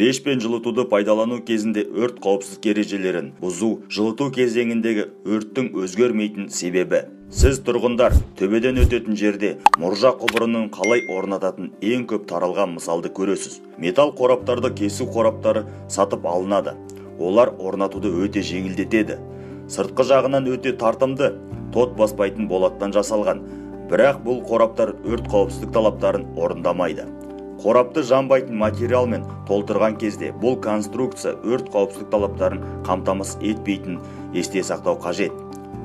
Пешпен жылытуды пайдалану кезінде өрт қауіпсіздік ережелерін бұзу жылыту кезеңіндегі өрттің өзгермейтін себебі. Сіз тұрғындар төбеден өтетін жерде мұржа құбырының қалай орнататын ең көп таралған мысалды көресіз. Металл қораптарды кесу қораптары сатып алынады. Олар орнатуды өте жеңілдетеді. Сыртқы жағынан өте тартымды, тот баспайтын болаттан жасалған. Бірақ бұл қораптар өрт қауіпсіздік талаптарын орындамайды. Қорапты жанбайтын материалмен толтырған кезде бұл конструкция өрт қауіпсіздік талаптарын қамтамасыз етпейтін есте сақтау қажет.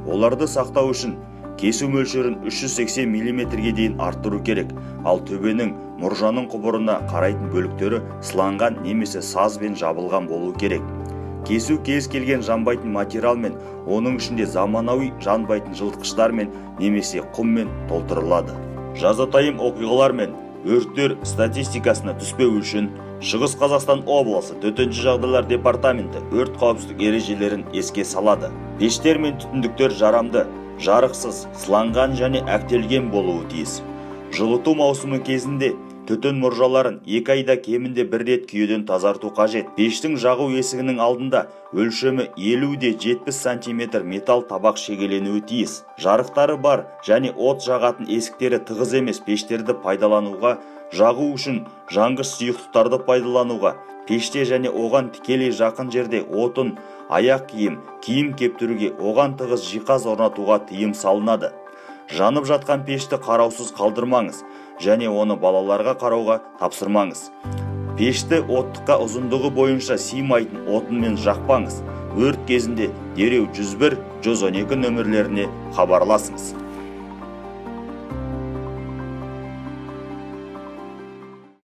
Оларды сақтау үшін кесу мөлшерін 380 мм-ге дейін арттыру керек, ал төбенің мұржаның құбырына қарайтын бөліктері сыланған немесе сазбен жабылған болу керек. Кесу кез келген жанбайтын материалмен, оның ішінде заманауи жанбайтын жылытқыштармен немесе құммен толтырылады. Жазатайым оқиғалар мен өрттер статистикасына түспеу үшін Шығыс Қазақстан облысы Төтенше жағдайлар департаменті өрт қауіпсіздік ережелерін еске салады. Пештер мен түтіндіктер жарамды, жарықсыз, сыланған және әктелген болуы тиіс. Жылыту маусымы кезінде түтін мұржаларын 2 айда кемінде бір рет күйеден тазарту қажет. Пештің жағу есігінің алдында өлшемі 50-70 см металл табақ шегеленуі тиіс. Жарықтары бар және от жағатын есіктері тығыз емес пештерді пайдалануға, жағу үшін жанғыш сұйықтықтарды пайдалануға, пеште және оған тікелей жақын жерде отын, аяқ киім, киім кептіруге, оған тығыз жиһаз орнатуға тыйым салынады. Жанып жатқан пешті қараусыз қалдырмаңыз және оны балаларға қарауға тапсырмаңыз. Пешті оттыққа ұзындығы бойынша сыймайтын отынмен жақпаңыз. Өрт кезінде дереу 101, 112 нөмірлеріне хабарласыңыз.